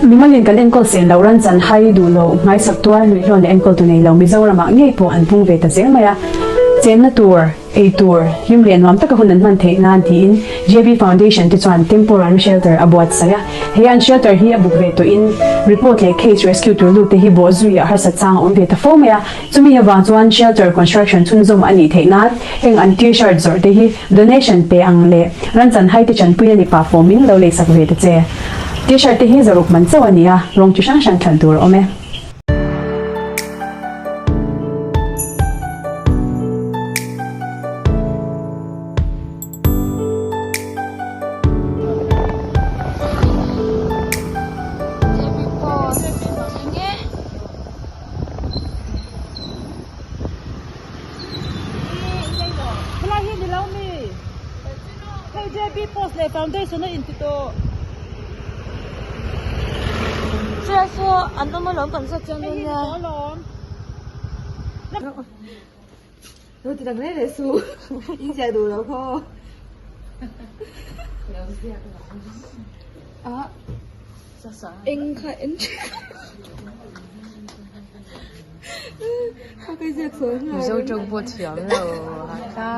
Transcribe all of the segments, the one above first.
Mimalin kan enkawl sen loh ran chan hai duh lo, nghaisak tuar nuihlawn leh enkawltu nei lo Mizoramah ngei pawh an pung ve ta zel mai a. Chenna tur, ei tur, hlim leh nuam taka hun an hman theih nan tiin JB Foundation te chuan temporary shelter a buatsaih a. He an shelter hi a buk ve tawhin report leh case rescue tur lut te hi bawhzui a harsat chang a awm ve ta fo mai a. Chumi avang chuan shelter construction chhunzawm a nih theih nan heng an T-shirt zawrh te hi donation pe ang leh ranchan hai te chanpui a ni pah fawm in lo leisak ve ta che. T-shirt te hi zaruk man chauh a ni a, rawng chi hrang hrang thlan tur a awm e. Helai hi ni lo mi hei JB post leh foundation a inti tawh. Chulai saw an awm alawm kan zawt chiang dawn nia. Lo ti dang reng reng suh in ziah duh lo khaw. Ah eng kha en Mizo tawng pawh thiam lo kha.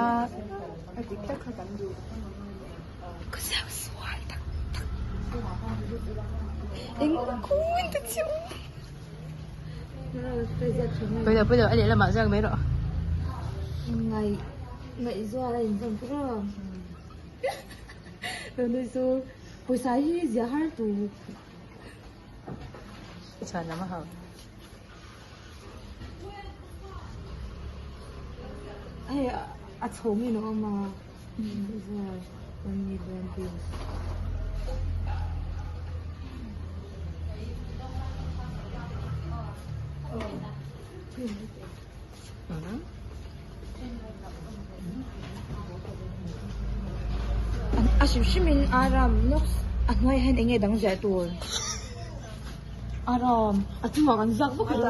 Ka ziak sual tak tak eng kun ta chu. Pawilo pawilo a lehlamah ziak mai rawh. Ngaih ngaihzual a inzawm pawh rawh. Nui chu pawisa hi ziah har tur. Chhuan lam a hau. Hei a chhawng in a awm a. A hrim hrim in aram nawk a hnuaiah hian eng nge dang ziah tur aram a chungah kan ziak vak lo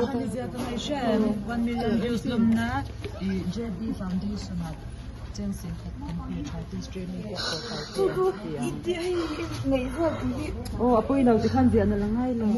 Aw a pawilo tikhan ziah nalh a ngai lo.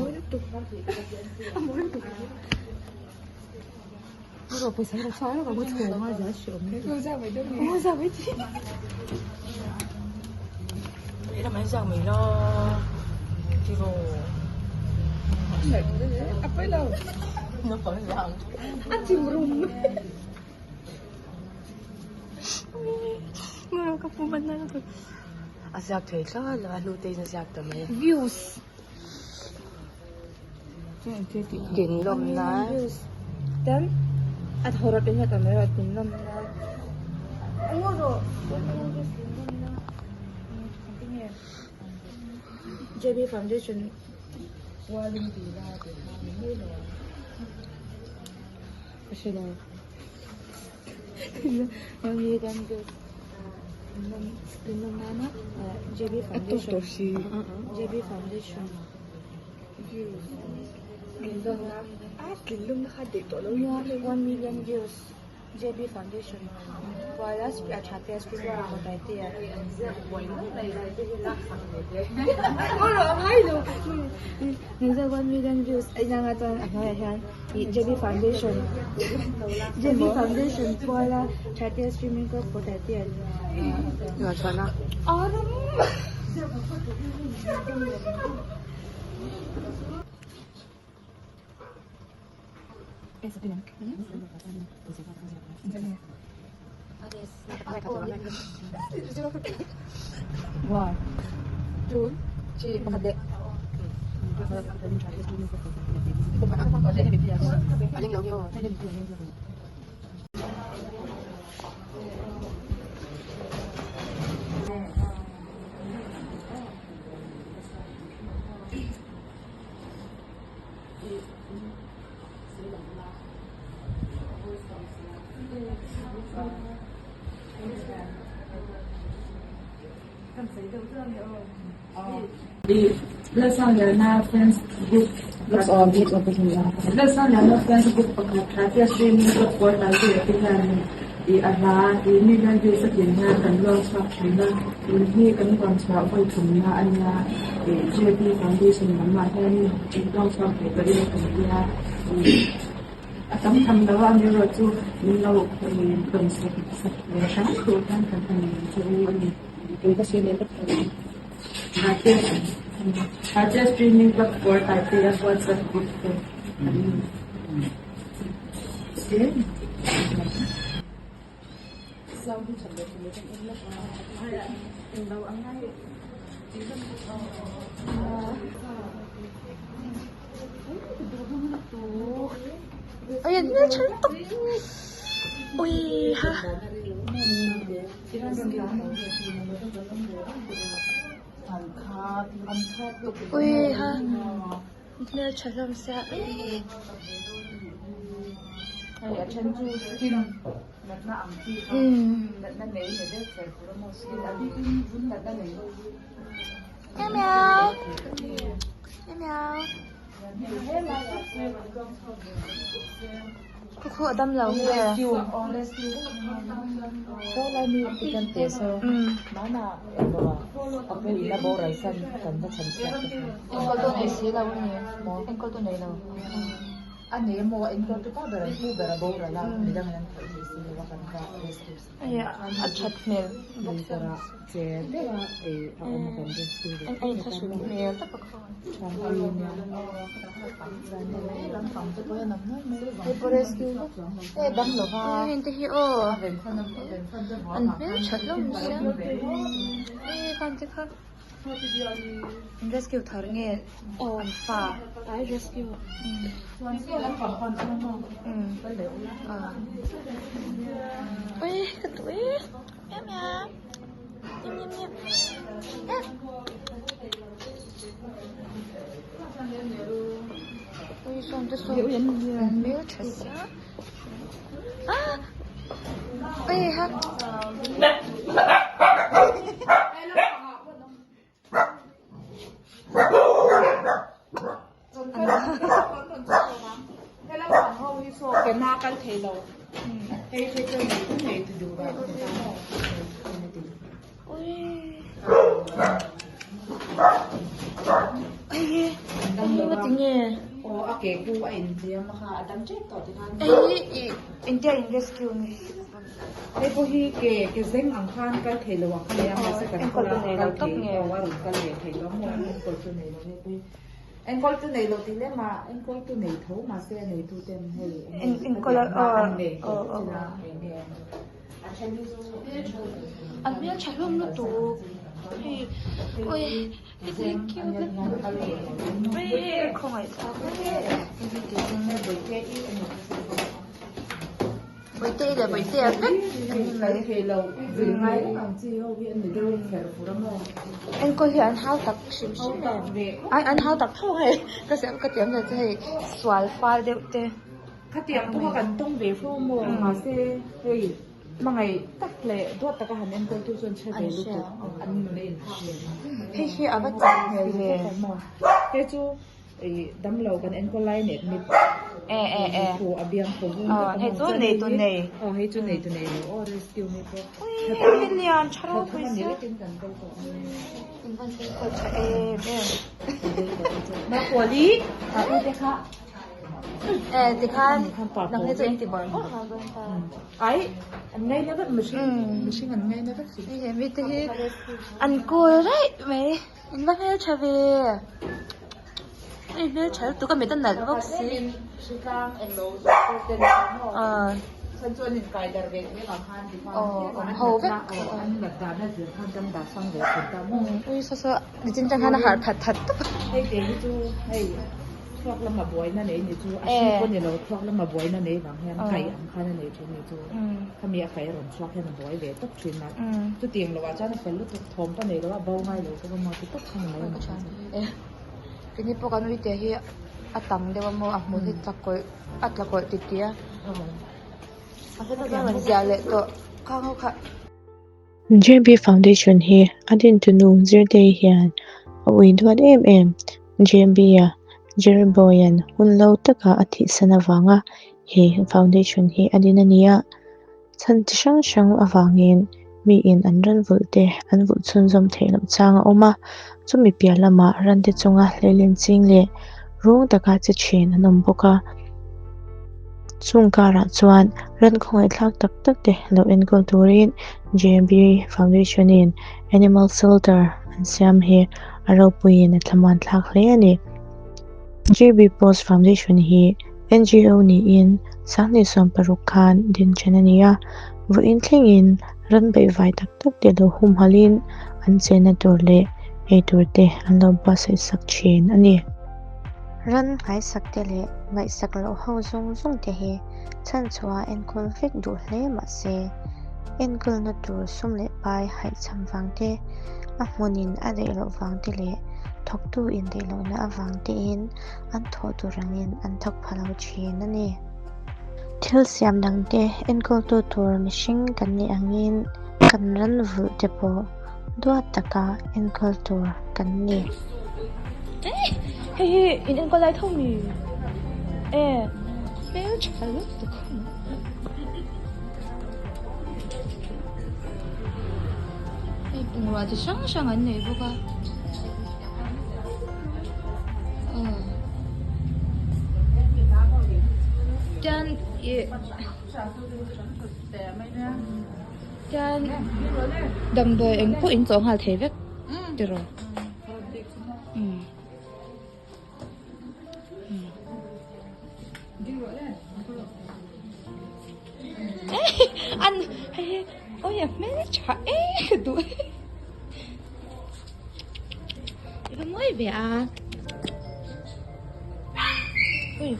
A ziak thei thlawt lo a hnute in a ziak ta mai. Views. Kin lawm nan. Ten a thawr a peng a tam erawh tin lawm nan. JB Foundation ka hre lo. JB Foundation One million views JB Foundation One million views a hnuaiah hian ih JB Foundation JB Foundation puala Thatia streaming club for Thatia One, two, three, pakhat leh. Lalsangliana fans group Lalsangliana fans group pakhat Thatia streaming club pawl hnai te hian. Ih a hla ih million views a tlin hian kan luang chhuak thin a, tun hi kan luang chhuah vawi thumna a nia. Ih JB Foundation lamah hianin in luang chhuak ve tawh ila kan tia. Ih a tam tham lo a, amaherawh chu min lo rawn sak sak ve hram tur hian kan han che u a ni. Tui ka sawi leh vek tawh ang. Bharatiya Streaming Club for Taipei-a WhatsApp group te an ni. Hmeltha hlawm sia eee. Meow meow meow Khu khu a dam lo nge. Enkawl tu nei si lo a ni enkawl tu nei lo. Hei a that hmel bawk sia a inthlahrun hmel tak a khaw heng te hi aw an hmeltha hlawm sia hei khan te kha. Rescue thar nge an fa rescue ui ka duh e miau miau miau miau miau ui sawn te sawn an hmeltha sia ah ui ha. India in rescue nge. Hei pawh hi ke ke zeng ang khan kal thei lo ang kha nia mahse kan Enkawl tu nei lo tawp nge. A rawn kal leh thei lo maw enkawl tu nei lo hei pawh hi enkawl tu nei lo tih lem ah enkawl tu nei tho mahse a nei tu ten hei Enkawl a an nei tawh chin a eng nge a then hi chu An hmeltha hlawm lutuk hei ui heti cute lutuk ui hei khawngaih thlak Bawihte leh bawihte a vek an ni mai. Enkawl hi an hau tak hrim hrim em? Ai an hau tak tho hei ka siam ka tiam lo chu hei sual fal deuh te. Khatiang pawh kan tawng ve fo maw mahse hei hmangaih tak leh duat taka han enkawl tu chuan hre ve lutuk an nun a inhak ve Hei hi a va chak hmel ve. Hei chu Ih damlo kan enkawl lai nek mit e e e thu a biang tho vung aw hei chu nei tu nei aw hei chu nei tu nei lo aw rescue hei pawh ui hei lian tha ropui sia kan kal tawh in van enkawl tha em em ma kuali a u te kha e tikhan nang hi chu in ti bawrh bawrh lo dawn ta ai an ngai na vek mihring mihring an ngai na vek hei mi te hi an kawl raih mai. In va hmeltha ve hei hmeltha lutuk a mit a nalh bawk si ah aw an ho vek ui saw saw nichin atang khan a harh that that tawp a. Thluak lama buaina nei ni chu a hri pawh ni lo thluak lama buaina nei vang hian kai ang khan a nei thin ni chu khami a kai a rawn chhuak hian a buai ve tawp thin a chutiang loh ah chuan a fel lutuk thawm pawh nei lo a bo ngai lo bawk a maw ti tawp kha ni mai a ni. Keini pawh kan uite hi a tam deuh a maw a hmul hi tla kawlh a tla kawlh ti tih a a hre tak a rawn ziah leh tawh khang ho kha. JB Foundation hi a dintunu Zirtei hian a ui duat em em. JB-a, Jerry Boy-a'n hun lo taka a thihsan avanga he foundation hi a din a ni a. Chhan chi hrang hrang avangin miin an ran vulh te an vulh chhunzawm theih loh chang a awm a, chumi piah lamah rante chunga hleilin ching leh rung taka che thin an awm bawk a. Chung karah chuan ran khawngaihthlak tak tak te lo enkawl turin JB Foundation in Animal Shelter an siam hi a ropuiin a thlamuan thlak hle a ni. JB Post Foundation hi NGO niin sanghnih 16 khan din then a ni a, vawiin thlengin ran beihvai tak tak te lo humhalhin an chenna tur leh ei tur te an lo buatsaih sak thin a ni. Ran nghaisak te leh ngaihsak loh ho zawng zawng te hi chhanchhuah enkawl vek duh hle mah se, enkawlna tur sum leh pai haihchham vang te, a hmunin a daih loh vang te leh thawktu indaih lohna avang tein an thawh tur angin an thawk pha lo thin a ni. Thil siam dangte enkawltu tur mihring kan nih angin kan ran vulh te pawh duat taka enkawl tur kan ni. Hei hi in enkawl lai tho mi e hmeltha lutuk. Hei bungrua chi hrang hrang an nei bawk a. Tian ih tian damdawi eng pawh in chawh nghal thei vek tiraw umm. An hei hi awi a hmeltha em ka duh i va mawi ve a ui.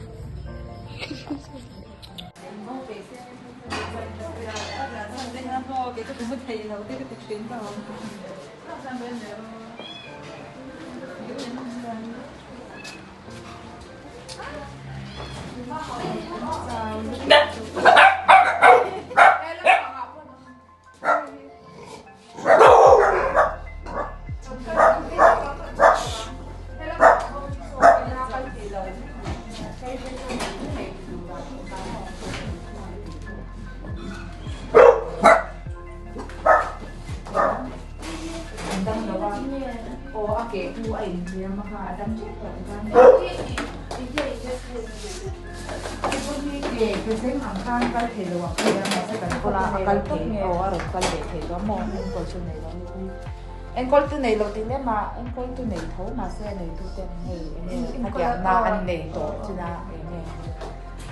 Enkawl tu nei lo tih lem a enkawl tu nei tho mahse a neitu ten hei enge a tiangna an nei tawh china enge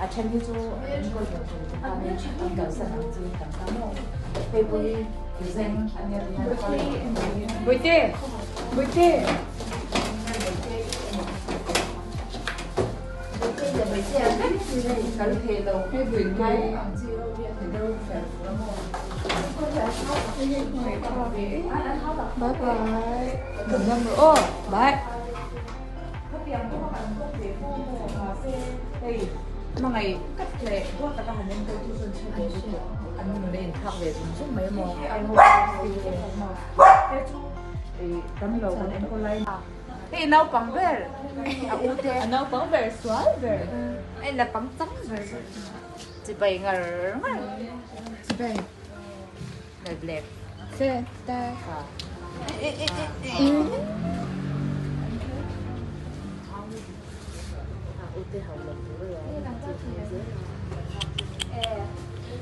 a then hi chu enkawl ve thei te khan an kalsan ang chi kan ta maw hei pawh hi zeng ania ti hian kal Bawihte Bawihte kal thei lo hei ngai ang chi ho hi a ni deuh fel fur a maw Bye bye Kan rawh aw bye. Hei naupang ber a u te a naupang ber sual ber hei naupang chang ber chibai ngar ngar chibai nel black se ta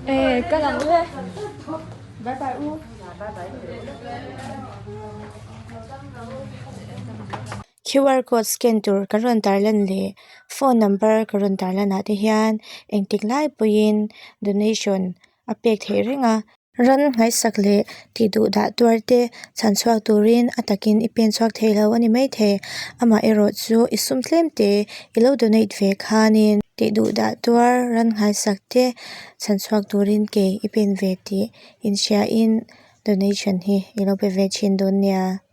e ka lang le bye bye u QR code scan tur ka rawn tarlan leh phone number ka rawn tarlan ah te hian engtik lai pawhin donation a pek theih reng a. Ran ngaisak leh tih duh dah tuar te chhan chhuak turin a takin i pen chhuak thei lo a ni maithei. Amaherawh chu i sum tlem te i lo donate ve khanin tih duh dah tuar ran ngaisak te chhan chhuak turin ke i pen ve tih inhriain donation hi i lo pe ve thin dawn nia.